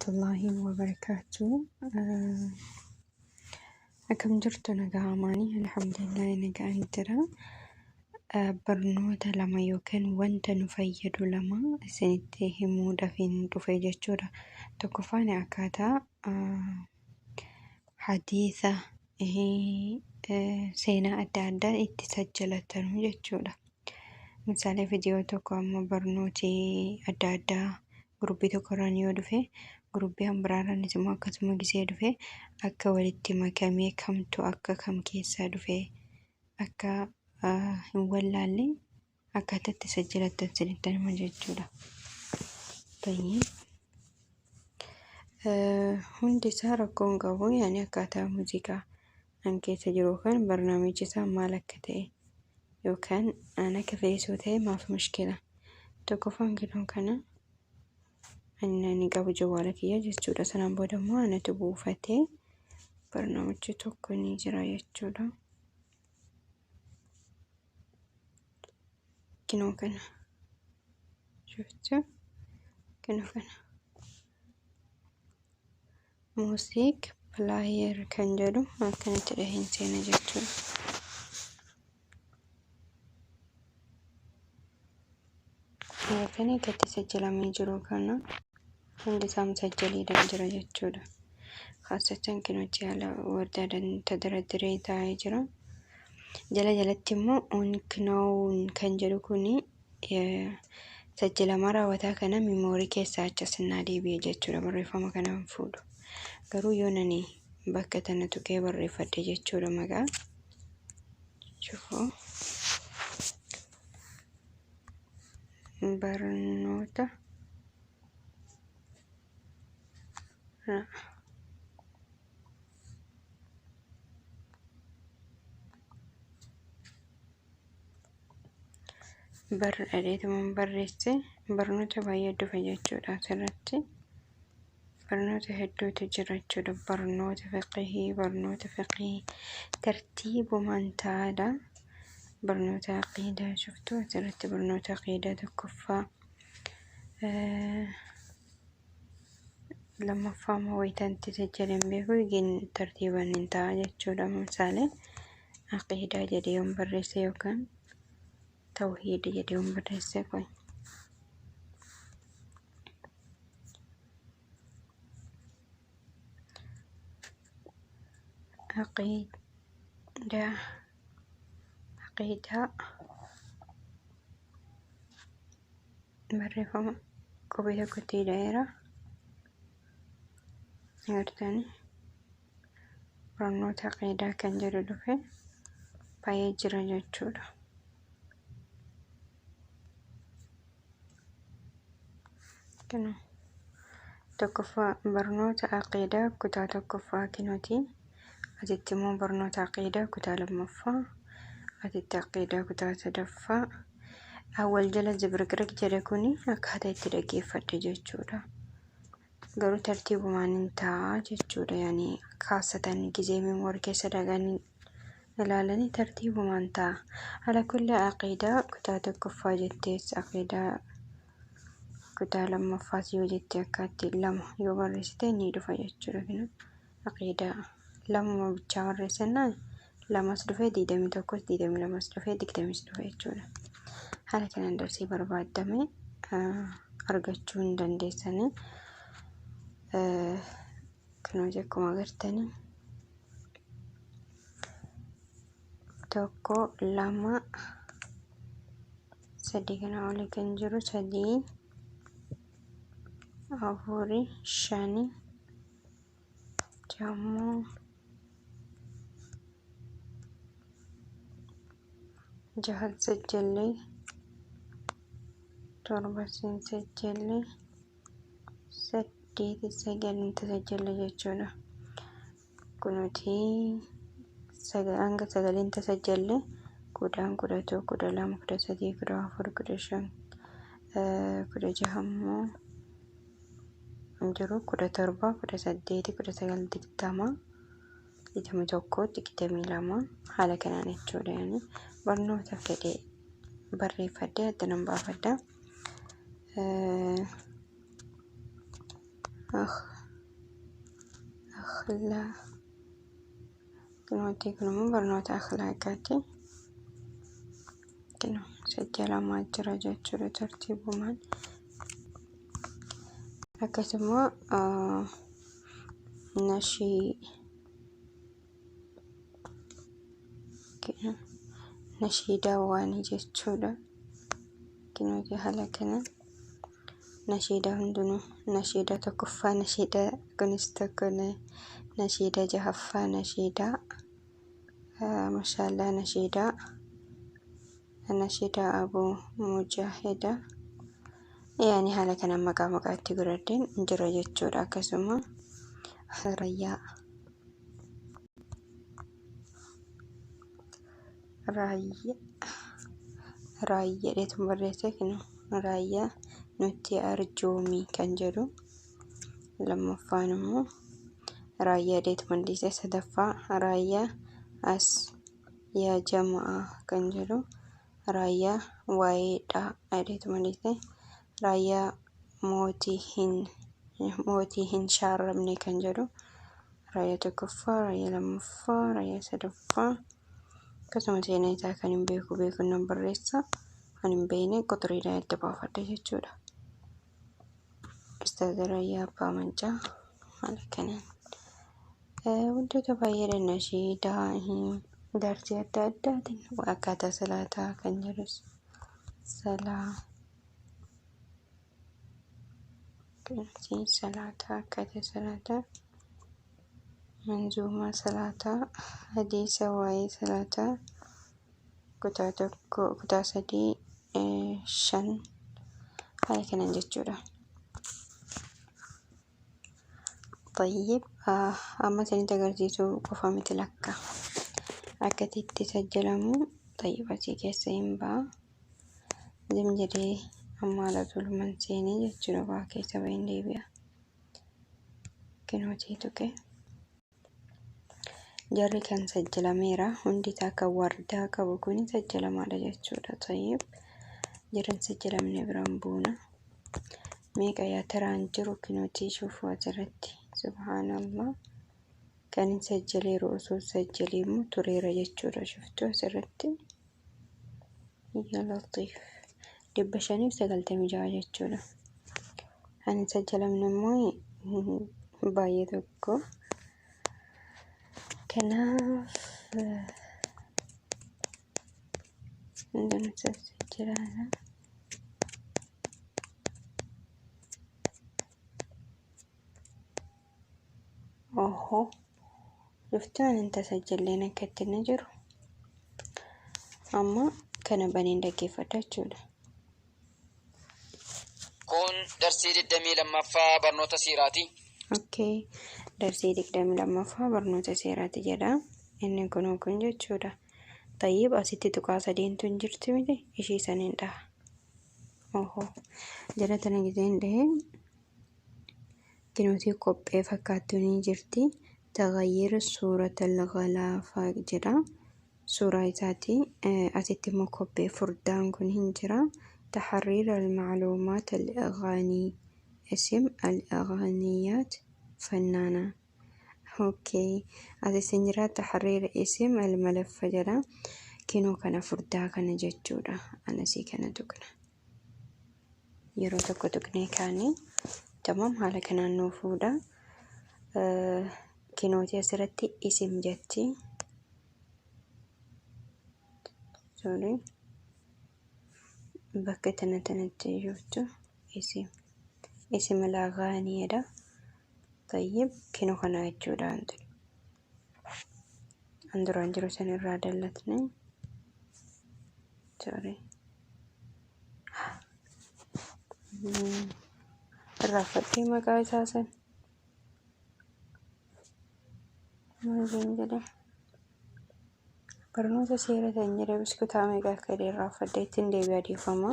warahmatullahi wabarakatuh. Akkam jirtu nagaa amaanii alhamdulillah nagaan jira. Barnoota lama yookiin wanta nu fayyadu lama isinitti himuudhaaf hin dhufe jechuudha. Tokkoffaan akkaataa hadiisa seenaa adda addaa itti sajjalatanu jechuudha. Misaalee viidiyoo tokko amma barnooti adda addaa guruppii tokkorraan yoo dhufe guruppii kan biraarraanis immoo akkasuma gisee dhufe akka walitti makamee kamtu akka kam keessaa dhufe akka hin wallaalle akkaataa itti sajjalattan isinitti hima jechuudha. Tayyee hundi isaa rakkoo hin qabu yaani akkaataa muuziqaa an keessa jiru yookaan barnaamichi isaa maal akka ta'e yookaan an akka feesoo ta'e maaf mushkila. Tokkoffaan kiloon kana ani qabu jawwaala kiyya jechuudha. Sanaan booda immoo anatu buufatee barnaamichi tokko ni jira jechuudha. Kinoo kana shuftu kinoo kana muuziq pilaayer kan jedhu akkanatti dhaheen seena jechuudha. Yookaan gadi sajjalamee jiru kana hundi isaa sajjaleedhaan jira jechuudha. Khaasatan kinochi haala wardaadhaan tadaradiree taa'ee jira. Jala jalatti immoo onknown kan jedhu kuni sajjalamaa raawwataa kana miimoorii keessaa achi asinnaa deebi'e jechuudha. Barreeffama kana hin fuudhu. Garuu yoo nani bakka tana tuqee barreeffadhe jechuudha maqaa. Shufuu barnoota barreeffama barreesse barnoota baay'ee dhufa jechuudha asirratti. Barnoota hedduutu jira jechuudha. Barnoota fiqihii, barnoota fiqihii tartiibumaan ta'aadha. Barnoota aqiidaa shuftuu asirratti barnoota aqiidaa tokkoffaa lammaffaa immoo wayitantti sajjaleen beeku gin tartiibaan hin ta'a jechuudha. Misaalee aqiidaa jedhee yoon barreesse yookaan tawhiida jedhee yoon barreesse qoy. Aqiidaa aqiidaa barreeffama qubee tokkotti hidhameera. Agartanii barnoota aqiidaa kan jedhu dhufe baay'ee jira jechuudha. Kinoo tokkoffaa barnoota aqiidaa kutaa tokkoffaa kinooti. Asitti immoo barnoota aqiidaa kutaa lammaffaa. Asitti aqiidaa kutaa sadaffaa. Awwal jala zibirqirik jedhe kuni akkaataa itti dhaggeeffadhe jechuudha. Garuu tartiibumaan hin ta'a jechuudha. Yaani kaasatan gizee memoori keessa dhaqanii ilaalanii tartiibumaan ta'a. Ala kulli aqiidaa kutaa tokkoffaa jettees aqiidaa kutaa lammaffaas yoo jette akkaatti lama yoo barreessite ni dhufa jechuudha. Kinu aqiidaa lamuma bichaa barreessannaan lamas dhufe 21s 22s dhufe 20s dhufe jechuudha. Haala kanaan darsii barbaaddame argachuu hin dandeessanii. Kunoo akkuma agartanii tokko lama sadii kana olii kan jiru sadii afuri shani jammoo jahan sajjallee torba sin sajjallee saddeeti sagalin tasajjalle jechuudha. Kunuti hanga sagaliin tasajjalle 10 11 12 13 14 15 16 immoo jiru 17 18 19 20 21 22 haala kanaan jechuudha. Yani barnoota fedhe barreeffadhee adda nan baafadha. Akhlaa kunooti kun immoo barnoota akhlaaqaati. Kunoo sajjalamaa jira jechuudha tartiibumaan. Akkasuma nashii nashiidaawwaanii jechuudha. Kunooti haala kanaan nashiidaa hundinuu nashiidaa tokkoffaa nashiidaa kunis tokko nashiidaa jahaffaa nashiidaa mashaallaa nashiidaa nashiidaa abuu mujaahida yaani haala kanaan maqaa maqaatti godhadheen jira jechuudha. Akkasuma raayyaa raayyaa raayyaa jedheetu barreesse kunoo raayyaa nutti arjoomi kan jedhu lammaffaan immoo raayyaa jedheetu mul'ise sadaffaa raayyaa as yaa jamaa kan jedhu raayyaa waa'ee dhaa jedheetu mul'ise raayyaa mootii hin mootii hin shaaramne kan jedhu raayyaa tokkoffaa raayyaa lammaffaa raayyaa sadaffaa akkasuma seenaa isaa kan hin beeku beeku nan barreessa kan hin beekne quxuriidhaan itti baafadha jechuudha. Ustaaz Raayyaa Abbaa Mancaa haala kanaan wantoota baay'eedha nashiidaa darsii adda addaatiin akkaataa salaataa kan jedhus salaa salaataa akkaataa salaataa manzuumaa salaataa hadiisa waa'ee salaataa kutaa tokko kutaa sadii shan haala kanaan jechuudha. طيب amma isinitti agarsiisuu qofa miti lakka akkatti itti sajjalamu طيب asii keessa hin ba'a zim jedhee amma haala tolumaan seenee jechuudha baa keessa baheen deebi'a. Kinootii tuqe jarri kan sajjalameera hundi isaa kan wardaa qabu kun sajjalamaadha jechuudha. طيب jarri hin sajjalamne biraan buuna. Meeqa yaa taraan jiru kinootii shuufuu asirratti subhaanallah kan hin sajjaleeru osoo sajjalee immoo tureera jechuudha shuftuu asirratti yaa latiif 596 jechuudha. Kan hin sajjalamne immoo baay'ee tokko. Kanaaf hundinuu sajjalaadha. Oho, dhuftuu ani hin tasajjalleen akka itti inni jiru. Amma kana baneen dhaggeeffadha jechuudha. Kun darsii 22ffaa barnoota siiraati. Okay, darsii 22ffaa barnoota seeraati jedha. Inni kunoo kun jechuudha. Tayyib asitti tuqaa sadeentu hin jirti miti ishii saniin dhaha. Oho, jala tana giseen dhahee kinootii kophee fakkaattu ni jirti. Taghayyir suurata al-ghalaafa jedha. Suuraa isaati. Asitti immoo kophee furdaan kun hin jira. Taxarriir al-macluumaat al-aghaanii isim al-aghaaniyaat fannaana. Okay. Asitti hin jira taxarriir isim al-malaffa jedha. Kinoo kana furdaa kana jechuudha. Anasii kana tuqna. Yeroo tokko tuqnee kaanii tamam haala kanaan nuu fuudha. Kinootii asirratti isim jetti. Sorry. Bakka tana tanatti jirtu isim. Isim al-aghaaniidha. Tayyib kinoo kana jechuudha. An duraan jiru san irraa dallatne. Sorry. Irraanfadhee maqaa isaa san. Maal jedhe? Barnoota seera tan jedhe biskutaa meeqa akka jedhe irraanfadhee ittiin deebi'aa dhiifama.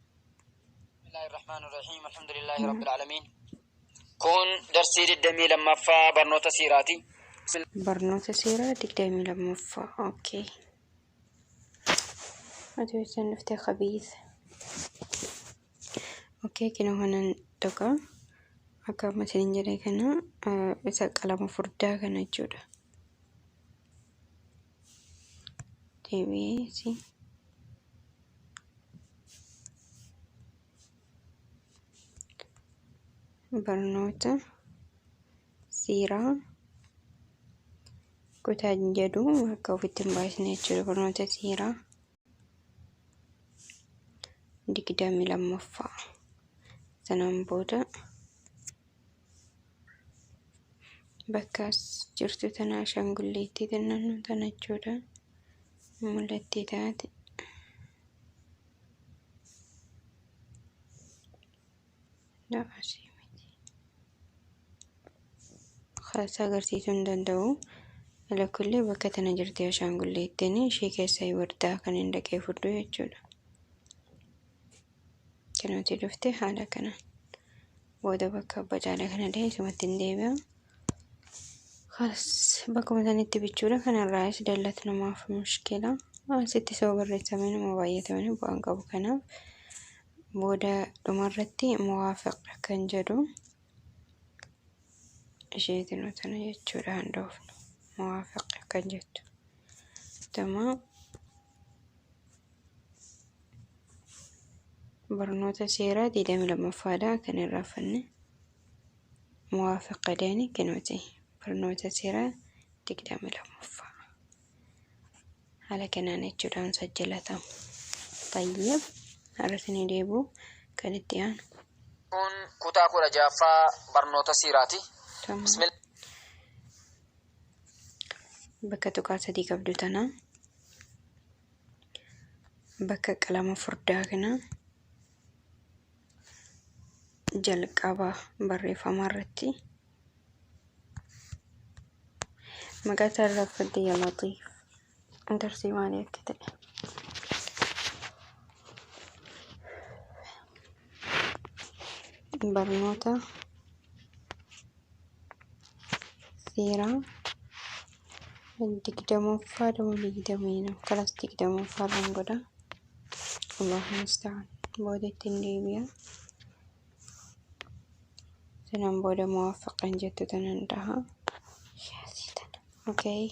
Bismillahi Rahmaani Rahiim. Alhamdulillahi Rabbil Aalamiin. Kun darsii 22ffaa barnoota siiraati. Barnoota seeraa 22ffaa. Okay. Ati eessaan dhuftee khabiisa? Okay, kinoo kanan tuqa. Akka amma isiniin jedhe kana isa qalama furdaa kana jechuudha. Deebi'ee barnoota siiraa kutaa jedhu akka ofitti hin baasne jechuudha. Barnoota siiraa 22ffaa. Sanaan booda bakka as jirtu tana ashaangulliittii naannoo tana jechuudha. Mul'attee taate. Asii miti. Kaasa agarsiisuu hin danda'u. Alakkullee bakka tana jirti ashaangulliittiin, ishee keessa wardaa kan hin dhaqee fudhu jechuudha. Kanuti dhufte haala kanaan. Booda bakka abbaa caalaa kana dhahee isumatti hin deebi'a. Kalas bakkuma sanitti bichuudha. Kanarraas dallatu namaaf mushkila. Asitti soo barreessamee nama baay'atamanii bu'aan qabu, kanaaf booda dhumarratti muwaafiq kan jedhu isheetiin tana jechuudha, handoofnu muwaafiq kan jettu. Tamaam. Barnoota seeraa 22ffaadha kan irraa fanne. Muwaafiqa deeni kinuuti barnoota seeraa 22ffaa. Haala kanaan jechuudhaan sajjalatamu. Tayyib, har'a isinii deebi'u kan itti aanu. Kun kutaa 16ffaa barnoota siiraati. Tamam. Bismillah. Bakka tuqaa sadii qabdu tana, bakka qalama furdaa kana, jalqaba barreeffama irratti maqaa isaa irraanfadhe, yaa latiif, darsii maalii akka ta'e. Barnoota seeraa 20ffaa dama 22 kalas 20ffaa irraan godha. Allahu musta'an. Booda ittiin deebi'a. Sanaan booda muwaafaqan jettu tanan dhaha. Okay.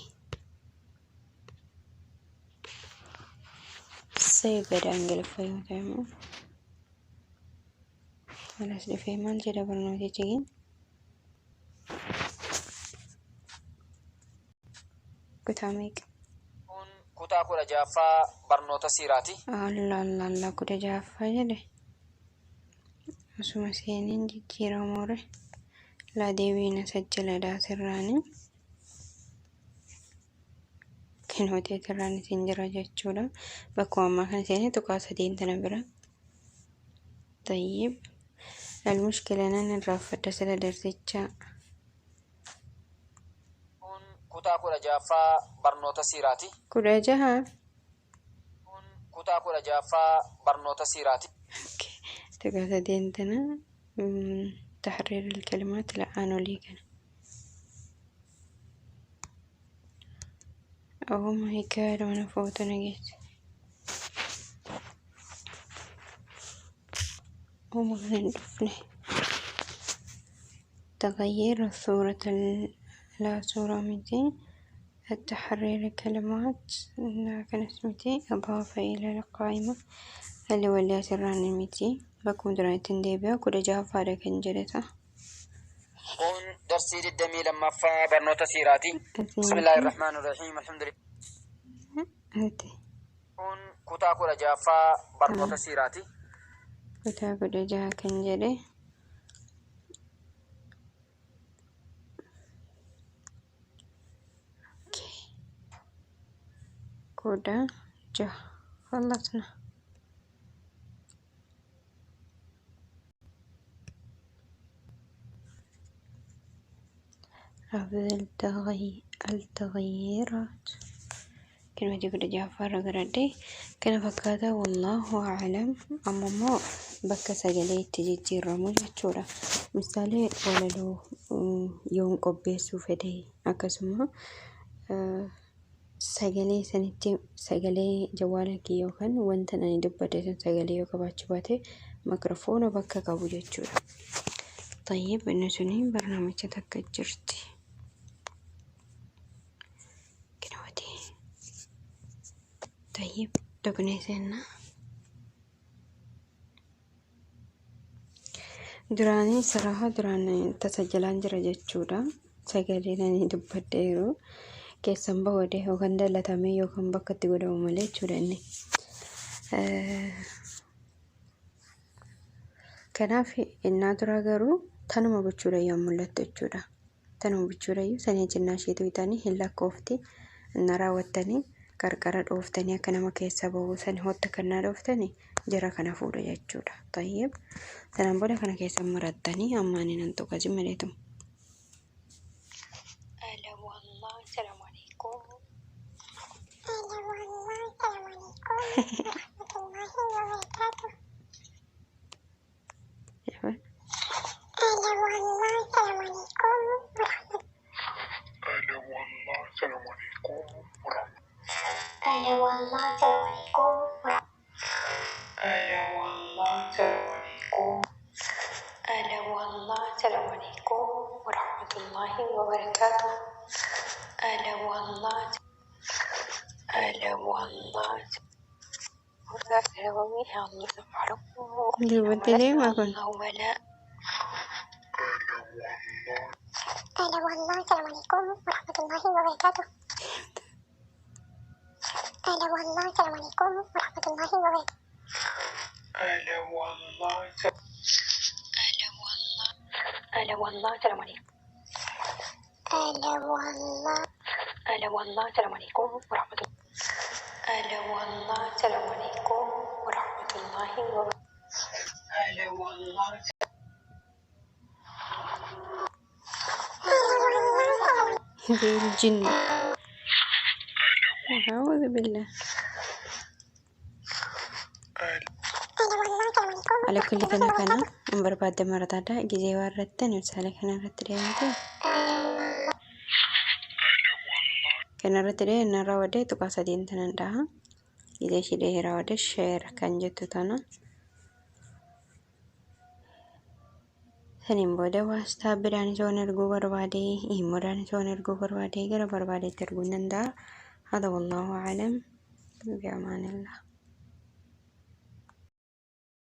Save jedha Ingiliffa yoo ta'e immoo. Alas dhufee maal jedha barnootichi gin? Kutaa meeqa? Kun kutaa 16ffaa barnoota siiraati. Allah Allah Allah, 16ffaa jedhe. Osuma seeniin jijjiiramuure. Laa, deebiina sajjaladhaa sirraanii. Kinootee sirraan isin jira jechuudha. Bakkuma ammaa kana seenee tuqaa sadeen tana bira. Tayyib. Almushkila nan irraanfadha sila darsicha. Kun kutaa 16ffaa barnoota siiraati. 16. Kun kutaa 16ffaa barnoota siiraati. Tuqaa sadeen tana تحرير الكلمات la'aan olii kana. Oh my God, mana foto nageesse. Oh, kana hin dhufne. تغيير صورة لا، صورة متي، التحرير الكلمات لا، كان اسمتي إضافة إلى القائمة اللي وليها سران miti. Bakkuma duraanitti hin deebi'a, 16ffaadha kan jedhe ta'a. Kun darsii 22ffaa barnoota siiraati. Bismillaahi irrahmaani irrahiim. Alhamdulillah. Kun kutaa 16ffaa barnoota siiraati. Kutaa 16 kan jedhe. 16 خلصنا. رفض التغييرات كلمة 16ffaarra garadhe kana fakkaata. Wallaahu aclam. Amma immoo bakka sagalee itti jijjiiramu jechuudha. Misaalee walaloo yoon qopheessuu fedhe, akkasuma Sagalee sanitti sagalee jawwaala kiyya yookaan wanta ani dubbadhe sun sagalee yoo qabaachuu baate makrofoona bakka qabu jechuudha. Tayyib, inni suni barnaamicha takka jirti. Kinooti. Tayyib, tuqnee seenna. Duraanii sarara duraan tasajalaan jira jechuudha. Sagalee ani dubbadheeru keessan bahuudhe yookaan dalatamee yookaan bakka itti godhamu malee jechuudha inni. Kanaaf innaa duraa garuu tanuma gochuudha yoo mul'attu jechuudha. Tanuma gochuudha iyyuu sanii jinnaa isheetu bitanii hin lakkoofti. Innaa raawwattanii qarqara dhooftanii akka nama keessa bahuu sani hotta kannaa dhooftanii jara kana fuudha jechuudha. Tayyib, sanaan booda kana keessa marattanii amma ani nan tuqa maleetu. Ala wallah, salaamu alaikum. Ala wallah, salaamu alaikum warahmatullahi wabarakatuh. Ala wallah, salaamu alaikum warahmatullahi. Ala wallah, salaamu alaikum warahmatullahi. Ala wallah, salaamu alaikum warahmatullahi. Ala wallah, salaamu alaikum. Ala wallah, salaamu alaikum warahmatullahi wabarakatuh. Ala wallah, ala wallah. Dubbatti deema kun. Ala wallah, salaamu alaikum warahmatullahi wabarakatuh. Ala wallah, salaamu alaikum warahmatullahi wabarakatuh. Ala wallah, Ala wallah, ala wallah, salaamu alaikum. Ala wallah, Ala wallah, salaamu alaikum warahmatullahi. Ala wallah, salaamu alaikum warahmatullahi wabarakatuh. Ala wallah. زي الجن، أعوذ بالله. على كل kana kana hin barbaadde marataadha gizee waan irratti misaalee kana irratti deemte kana irratti dhee inni raawwadee tuqaa sadiin tanan dhaha gizee ishee dhee raawwadee sheer kan jettu tana saniin booda waastaappiidhaanis waan erguu barbaade, iimoodhaanis waan erguu barbaade, gara barbaadetti erguu ni danda'a. هذا والله أعلم، بأمان الله.